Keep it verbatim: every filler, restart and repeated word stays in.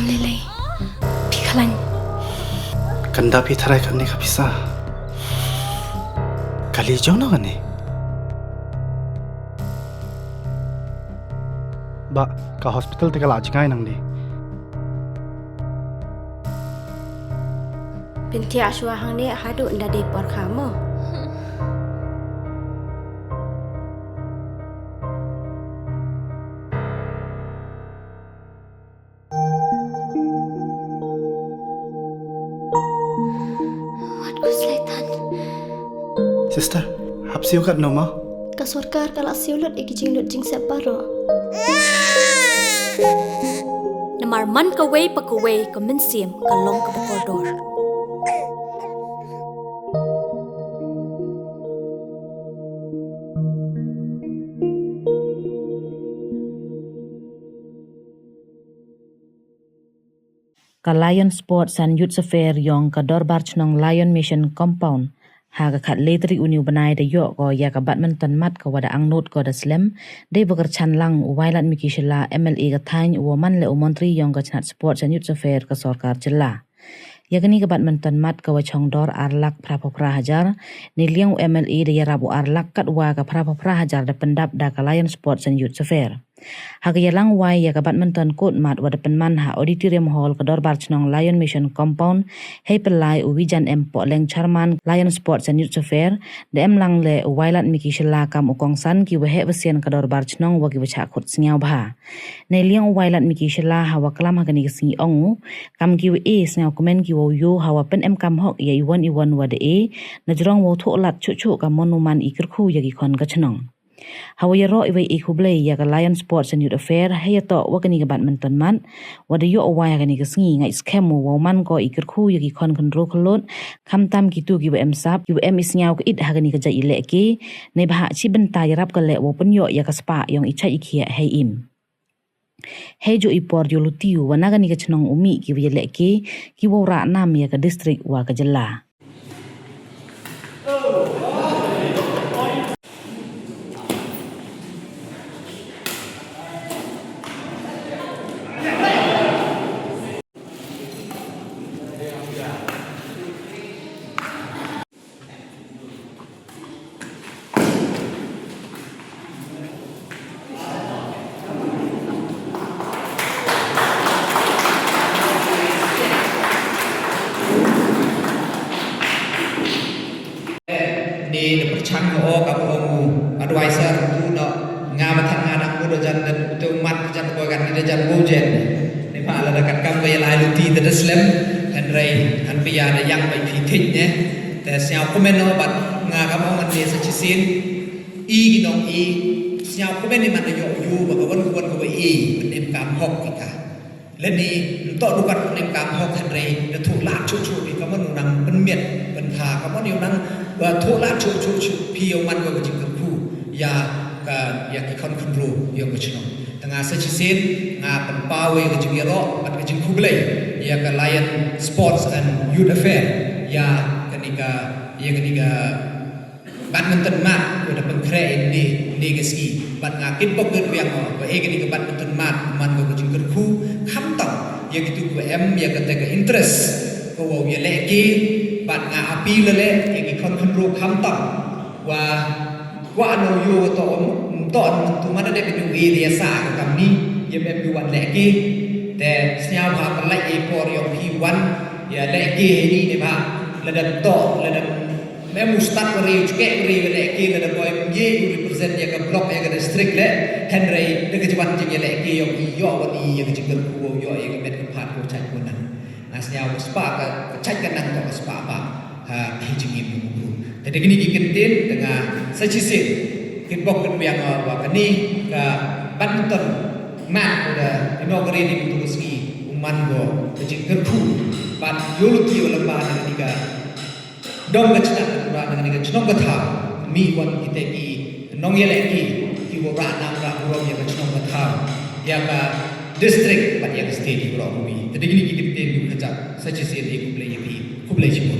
Lei lei. Phi khlañ. Kanda phi tharai kane ka pisa. Kali jong no kane. Ba ka hospital te ka la jngai nang di. Pynthia shwa hangne haduh nda dei por kha mo. Wat ku slaitan. Sister, hap siew kat no ma? Ka sorkar ka la siew lut i ki jinglut jingsep baroh. Namar man kawei pa kawei ka mynsiem ka long kaba kordor. Ka Lion Sports and Youth Affair yong ka Dorbar Chnong Lion Mission Compound, ha ka khatle tarik uni u bnai da yoh ko ya ka badminton mat ka wa da angnud ko da slem, dei wa kyrchan lang u Wailadmiki Shylla, M L A ka thaiñ, u wa man le u montri yong ka chnat Sports and Youth Affair ka sorkar jylla. Ya kani ka badminton mat ka wa chong dor ar lak phra phaw phra hajar, neiliang u M L A da yarap u ar lak, kat wa ka phra phaw phra hajar da pyndap da ka Lion Sports and Youth Affair. Ha ka yalang wai ya ka badminton court mat wa da pynman ha Auditorium Hall ka Dorbar Chnong Lion Mission Compound, hei pynlai u Wijan M Pohleng, Chairman Lion Sports and Youth Affair, da em lang le u Wailadmiki Shylla kam u kongsan ki wa heh wa sian ka Dorbar Chnong wa ki wa chah khut sniaw bha. Neiliang u Wailadmiki Shylla ha wa klam ha kani ka sngi ong u, kam ki wa e sniaw kmen ki wa u yoh ha wa pynemkam hok ya iwon iwon wa da e, na jrong wa u thoh lad chuh chuh ka mon u man i kyrkhu ya ki khon ka chnong. Ha wa yaroh i wa e khublei ya ka Lion Sports and Youth Affair, hei ya toh wa kani ka badminton mat wa da yoh u wai ha kani ka sngi, ngai skhem u wa u man ko i kyrkhu ya ki khon khynru khyllood, khamtam ki tu ki wa em sap, ki wa em i sniaw ka it ha kani ka jait i lehke, neibhah chi bynta yarap ka leh wa u pynyoh ya ka spah yong i chait i khiah hei im. Hei ju i por yoh luti u wa na kani ka chnong u mih ki wa ya lehke, ki wa u rah nam ya ka district wa ka jylla. Ni da pyrchang o ka bo advisor tu no nga ba than nga na ko da jan da te mat jan ko kan ni da jan bo jen. Ni pa la da kat kam ba ya lai luti da da slem. Hynrei han pia da yang ba phi thik ne. Te sniaw kmen o bat nga ka mo ngan ni sa chi sin. I ki nong i sniaw kmen ni man da yoh yu ba ka wan ka wan ka wa i pynemkam hok ki ka. Lani nto dukat pynemkam hok hynrei da thoh lad chuh chuh phi ka mon u nang pynmiat pyntha ka mon u nang ba thoh lad chuh chuh chuh phi yow man ka jingkyrkhu ya ka ya ki khon khynru yong ka chnong. Te nga sa chi sin nga pynpaw ya ka jingyaroh bad ka jingkhublei ya ka Lion Sports and Youth Affair ya kani ka ya kani ka badminton mat wa da pynkhreh ini ini ka sngi. Bad nga kit bok kit wiang o wa e kani ka badminton mat man ko ka jingkyrkhu khamtam ya kitu ko em ya kata ka interest ko wa ya lehke. Bad nga appeal le ya ki khon khynru khamtam wa wa no yo to to tu mana de binu e de sa ka kam ni ya em yu wan lehke. Te sniaw ha pynlait e por yong phi wan ya lehke ni ne ba la da to la da Mem u stad wa ri u chkeh wa ri wa lehke la da boi ye u represent ya ka block ya ka district le. Hynrei da ka jibat jing ya lehke yong i yoh wa ni ya ka jingkyrkhu wa yoh ya ka met ka phat ko chait ko nang. Nga sniaw ka spah ka chait ka nang to ka spah ba ha ki jingim u bru. Te da kini ki kyntien da nga sa chi sin kit bok kit wiang wa kani ka badminton mat da inaugurate ni tu ka sngi u man ko ka jingkyrkhu bad yoh luti wa lamba na kani ka Dong ka chnong ka thaw, na kani ka chnong ka thaw, mi wan kite ki nong yalehke, ki wa rah nam rah burom ya ka chnong ka thaw, ya ka district, bad ya ka state, ki wa rah umi. Te da kini ki dip te du ka jak, sa chi sien e khublei ya phi, khublei chibun.